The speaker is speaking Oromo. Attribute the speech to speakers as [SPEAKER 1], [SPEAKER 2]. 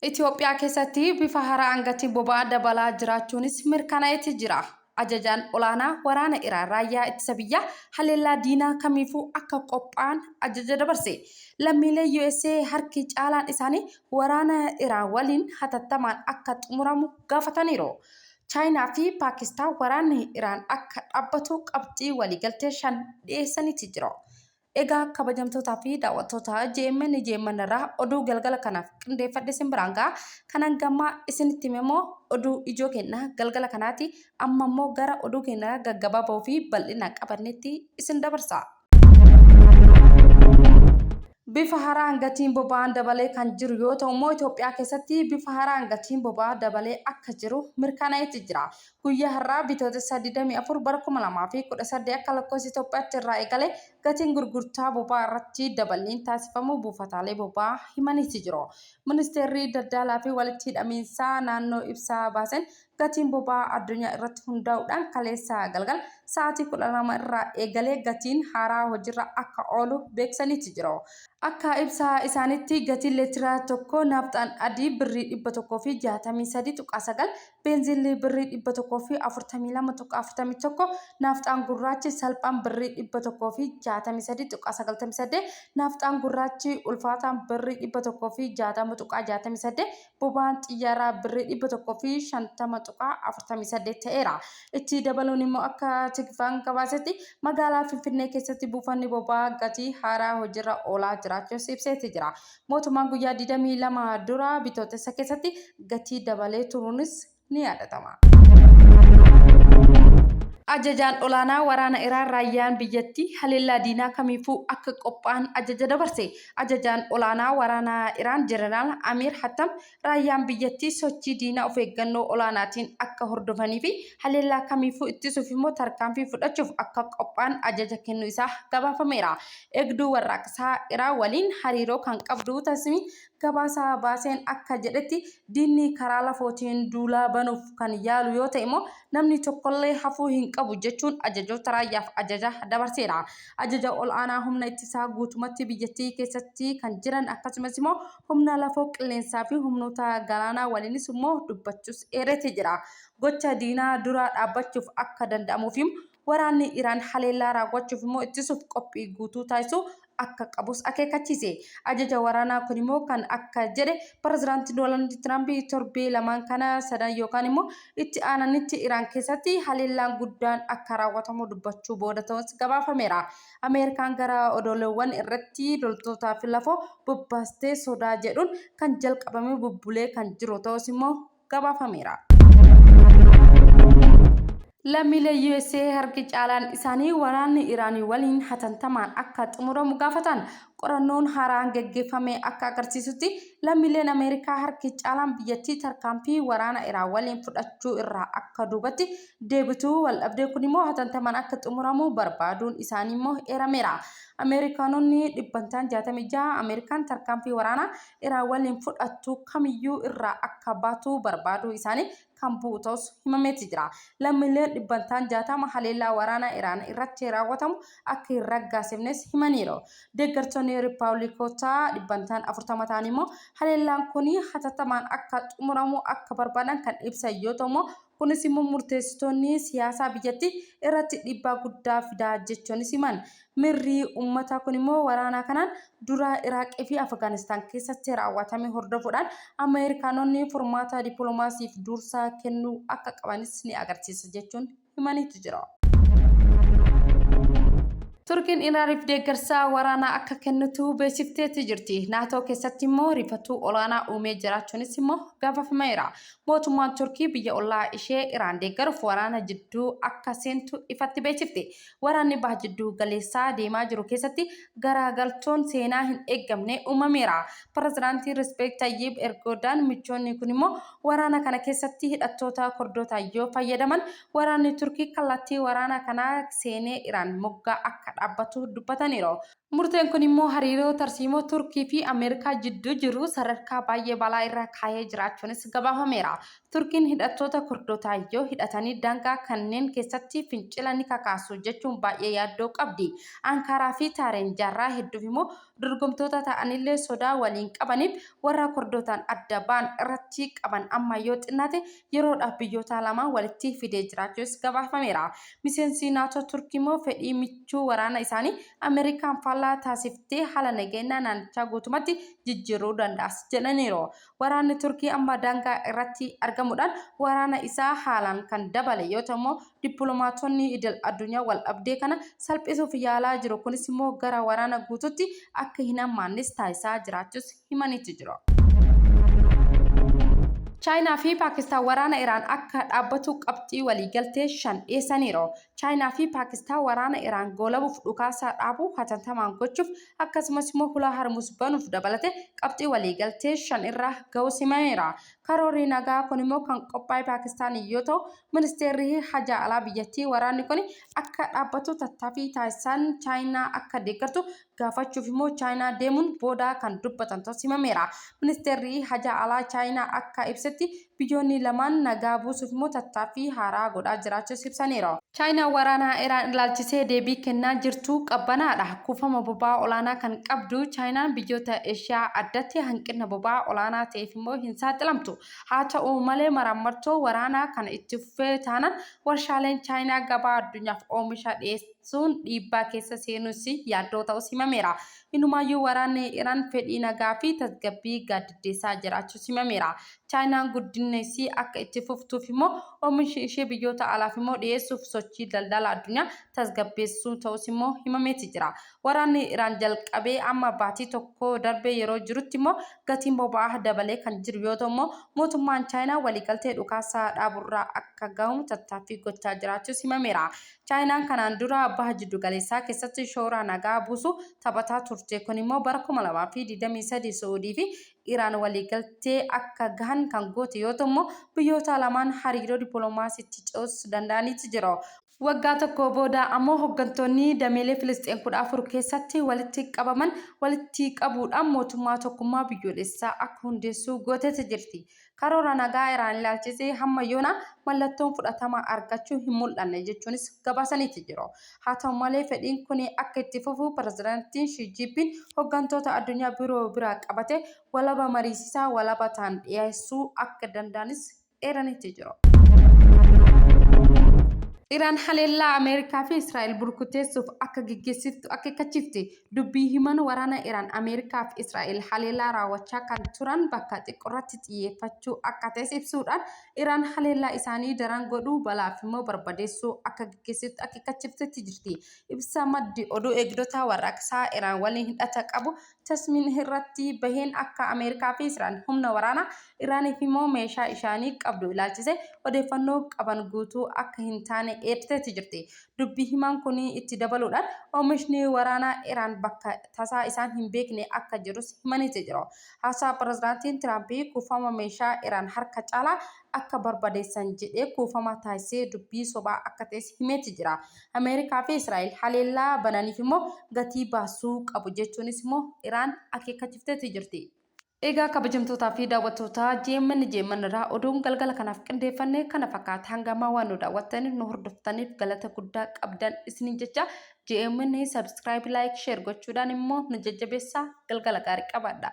[SPEAKER 1] Itoophiyaa keessatti bifa haaraan gatiin boba'aa dabalaa jiraachuunis mirkanaa'eeti jira. Ajajaan olaanaa waraana Iraan raayyaa ittisa biyyaa haleellaa diinaa kamiifuu akka qophaa'an ajaja dabarse. Lammiilee USA harki caalaan isaanii waraana Iraan waliin hatattamaan akka xumuramu gaafataniiru. Chaayinaa fi Paakistaan waraanni Iraan akka dhaabbatu qabxii waliigaltee 5 dhiyeessaniiti jiru. Egaa kabajamtootaa fi daawwattoota JMN JMN irraa oduu galgala kanaaf qindeeffadhe isin biraan ga'a. Kan hangammaa isinitti hime immoo oduu ijoo keenya galgala kanaati. Amma immoo gara oduu keenya gaggabaaboo fi bal'inaan qabannetti isin dabarsa. Bifa haaraan gatiin boba'aan dabalee kan jiru yoo ta'u immoo Itoophiyaa keessatti bifa haaraan gatiin boba'aa dabalee akka jiru mirkanaa'eeti jira. Guyyaa har'aa Bitootessa 24 bara 2018 akka lakkoofsa Itoophiyaatti irraa eegalee gatiin gurgurtaa boba'aa irratti daballiin taasifamuu buufataalee boba'aa himaniiti jiru. Ministeerri Daldalaa fi Walitti Hidhamiinsaa Naannoo ibsa baaseen gatiin boba'aa addunyaa irratti hundaa'uudhaan kaleessa galgala sa'aatii 12 irraa eegalee gatiin haaraa hojiirra akka oolu beeksaniiti jiru. Akka ibsa isaaniitti gatiin leetira tokko naafxaan adii birrii 163.9, Beenziilli birrii 142.41, naafxaan gurraachi salphaan birrii 163.98, naafxaan gurraachi ulfaataan birrii 160.68, boba'aan xiyyaaraa birrii 150.48 ta'eera. Itti dabaluun immoo akka Tikvaan gabaasetti magaalaa Finfinnee keessatti buufanni boba'aa gatii haaraa hojiirra oolaa jiraachuus ibseeti jira. Mootummaan guyyaa 22 dura Bitootessa keessatti gatii dabalee turuunis ni yaadatama. Ajajaan olaanaa waraana Iraan raayyaan biyyattii haleellaa diinaa kamiifuu akka qophaa'an ajaja dabarse. Ajajaan olaanaa waraana Iraan Jeneraal Amiir Hattam raayyaan biyyattii sochii diinaa of eeggannoo olaanaatiin akka hordofanii fi haleellaa kamiifuu ittisuuf immoo tarkaanfii fudhachuuf akka qophaa'an ajaja kennuu isaa gabaafameera. Eegduu Warraaqsaa Iraan waliin hariiroo kan qabdu Tasmiin gabaasa baaseen akka jedhetti diinni karaa lafootiin duula banuuf kan yaalu yoo ta'e immoo namni tokkollee hafuu hin qabu jechuun ajajoota raayyaaf ajaja dabarseera. Ajaja ol'aanaa humna ittisaa guutumatti biyyattii keessatti kan jiran akkasumas immoo humna lafoo qilleensaa fi humnoota galaanaa waliinis immoo dubbachuus eereeti jira. Gocha diinaa dura dhaabbachuuf akka danda'amuuf Waraanni Iraan haleellaa raawwachuuf immoo ittisuuf qophii guutuu taasisuu akka qabus akeekkachiise. Ajaja waraanaa kun immoo kan akka jedhe Pirezidaanti Doonaald Tiraamp torbee lamaan kana sadan yookaan immoo itti aananitti Iraan keessatti haleellaan guddaan akka raawwatamu dubbachuu booda ta'uus gabaafameera. Ameerikaan gara odoolewwan irratti loltootaa fi lafoo bobbaastee sodaa jedhuun kan jalqabame bubbulee kan jiru ta'us immoo gabaafameera. Lammiilee USA harki caalaan isaanii waraanni Iraan waliin hatantamaan akka xumuramu gaafatan. Qorannoon haaraan geggeeffame akka agarsiisutti lammiileen Ameerikaa harki caalaan biyyattii tarkaanfii waraana Iraan waliin fudhachuu irraa akka duubatti deebitu waldhabdee kun immoo hatantamaan akka xumuramu barbaaduun isaanii immoo eerameera. Ameerikaanonni dhibbantaan 66 Ameerikaan tarkaanfii waraanaa Iraan waliin fudhattu kamiyyuu irraa akka baatu barbaaduu isaanii kan bu'u ta'us himameeti jira. Lammiileen dhibbantaan 60 haleellaa waraanaa Iraan irratti raawwatamu akka hin raggaasifnes himaniiru. Deeggartoonni Rippaablikotaa dhibbantaan 40 ta'an immoo haleellaan kun hatattamaan akka xumuramu akka barbaadan kan ibsan yoo ta'u immoo kunis immoo murteessitoonni siyaasaa biyyattii irratti dhiibbaa guddaa fida jechuunis himan. Mirri ummataa kun immoo waraanaa kanaan dura Iraaqii fi Afgaanistaan keessatti raawwatame hordofuudhaan Ameerikaanonni furmaata dippilomaasiif dursa kennuu akka qabanis ni agarsiisa jechuun himaniitu jira. Turkiin Iraaniif deeggarsa waraanaa akka kennitu beeksifteetti jirti. Naatoo keessatti immoo rifatuu olaanaa uumee jiraachuunis immoo gabaafameera. Mootummaan Turkii biyya ollaa ishee Iraan deeggaruuf waraana jidduu akka seentu ifatti beeksifte. Waraanni Baha Jidduu Galeessaa deemaa jiru keessatti garaagaltoon seenaa hin eeggamne uumameera. Pirezidaantiin Rispeek Tayyib Ergoodaan michoonni kun immoo waraana kana keessatti hidhattoota Kordootaa yoo fayyadaman waraanni Turkii kallattii waraana kanaa seenee Iraan moggaa akka dhaabbatu dubbataniiru. Murteen kun immoo hariiroo tarsiimoo Turkii fi Ameerikaa jidduu jiru sadarkaa baay'ee balaa irra kaayee jiraachuunis gabaafameera. Turkiin hidhattoota Kurdootaa yoo hidhatanii daangaa kanneen keessatti fincila ni kakaasu jechuun baay'ee yaaddoo qabdi. Ankaaraa fi Taareen jaarraa hedduuf immoo dorgomtoota ta'anillee sodaa waliin qabaniif warra Kurdootaan adda ba'an irratti qaban amma yoo xinnaate yeroodhaaf biyyoota lamaan walitti fidee jiraachuus gabaafameera. Miseensi NATO Turkii immoo fedhii michuu waraana isaanii Ameerikaan faallaa taasiftee haala nageenyaa naannichaa guutumatti jijjiiruu danda'as jedhaniiru. Waraanni Turkii amma daangaa irratti argamuudhaan waraana isaa haalaan kan dabale yoo ta'u immoo dippilomaatonni idil addunyaa waldhabdee kana salphisuuf yaalaa jiru. Kunis immoo gara waraana guutuutti akka hin hammaannes taasisaa jiraachuus himaniitu jiru. Chaayinaa fi Paakistaan waraana Iraan akka dhaabbatu qabxii waliigaltee 5 dhiyeessaniiru. Chaayinaa fi Paakistaan waraana Iraan goolabuuf dhukaasa dhaabuu hatantamaan gochuuf akkasumas immoo hulaa Harmuuz banuuf dabalatee qabxii waliigaltee 5 irra ga'uus himameera. Karoorri nagaa kun immoo kan qophaa'e Paakistaaniin yoo ta'u, ministeerri hajaa alaa biyyattii waraanni kun akka dhaabbatu tattaaffii taasisaan Chaayinaa akka deeggartu gaafachuuf immoo Chaayinaa deemuun booda kan dubbatan ta'us himameera. Ministeerri hajaa alaa Chaayinaa akka ibsetti biyyoonni lamaan nagaa buusuuf immoo tattaaffii haaraa godhaa jiraachuus ibsaniiru. Chaayinaan waraana Iraan ilaalchisee deebii kennaa jirtu qabbanaadha. Kuufama boba'aa olaanaa kan qabdu Chaayinaan biyyoota Eeshiyaa addatti hanqina boba'aa olaanaa ta'eef immoo hin saaxilamtu. Haa ta'u malee maraammartoo waraanaa kana itti fufee taanaan warshaaleen Chaayinaa gabaa addunyaaf oomisha dhiyeessuun dhiibbaa keessa seenuus yaaddoo ta'us himameera. Inumaayyuu waraanni Iraan fedhii nagaa fi tasgabbii gaaddiddeessaa jiraachuus himameera. Chaayinaan guddinna isii akka itti fuftuuf immoo oomishi ishee biyyoota alaaf immoo dhiyeessuuf sochii daldala addunyaa tasgabbeessuu ta'us immoo himameeti jira. Waraanni Iraan jalqabee amma baatii tokko darbee yeroo jirutti immoo gatiin boba'aa dabalee kan jiru yoo ta'u immoo mootummaan Chaayinaa waliigaltee dhukaasa dhaaburraa akka gahamu tattaaffii gochaa jiraachuus himameera. Chaayinaan kanaan dura Baha Jiddugaleessaa keessatti shoora nagaa buusuu taphataa turte. Kun immoo bara 2023 Su'uudii fi Iraan waliigaltee akka gahan kan goote yoo ta'u immoo biyyoota lamaan hariiroo dippiloomaasiitti ce'uus danda'aniiti jiru. Waggaa tokko booda ammoo hoggantoonni dameelee Filisxeem 14 keessatti walitti qabaman walitti qabuudhaan mootummaa tokkummaa biyyoolessaa akka hundeessuu gooteeti jirti. Karoora nagaa Iraan ilaalchisee hamma yoonaa mallattoon fudhatama argachuu hin mul'anne jechuunis gabaasaniiti jiru. Haa ta'u malee fedhiin kuni akka itti fufu pirezidantiin Shii Jiinpiing hoggantoota addunyaa biroo bira qabate walaba mariisisaa walaba ta'an dhiyeessuu akka danda'anis eeraniiti jiru. Iraan haleellaa Ameerikaa fi Israa'el burkuteessuuf akka geggeessiftu akeekkachiifte. Dubbii himan waraana Iraan Ameerikaa fi Israa'el haleellaa raawwachaa kan turan bakka xiqqoorratti xiyyeeffachuu akka ta'es ibsuudhaan Iraan haleellaa isaanii daran godhuu balaaf immoo barbadeessuu akka geggeessiftu akeekkachiiftetti jirti. Ibsa maddi oduu eegdota warraaqsaa Iraan waliin hidhata qabu Tasmiin irratti baheen akka Ameerikaa fi Israa'el humna waraanaa Iraaniif immoo meeshaa ishaanii qabdu ilaalchisee odeeffannoo qaban guutuu akka hin taane eerteeti jirti. Dubbi himaan kun itti dabaluudhaan oomishni waraanaa Iraan bakka tasaa isaan hin beekne akka jirus himaniiti jiru. Haasaa Pirezidaantiin Tiraamp kuufama meeshaa Iraan harka caalaa akka barbadeessan jedhee kuufama taasisee dubbii sobaa akka ta'es himeeti jira. Ameerikaa fi Israa'el haleellaa bananiif immoo gatii baasuu qabu jechuunis immoo Iraan akeekkachifteeti jirti. Egaa kabajamtootaa fi daawwattoota GMN GMN irraa oduun galgala kanaaf qindeeffanne kana fakkaata. Hanga ammaa waan nu daawwattaniif nu hordoftaniif galata guddaa qabdan isiniin jecha GMN subscribe like share gochuudhaan immoo nu jajjabeessaa galgala gaarii qabaadha.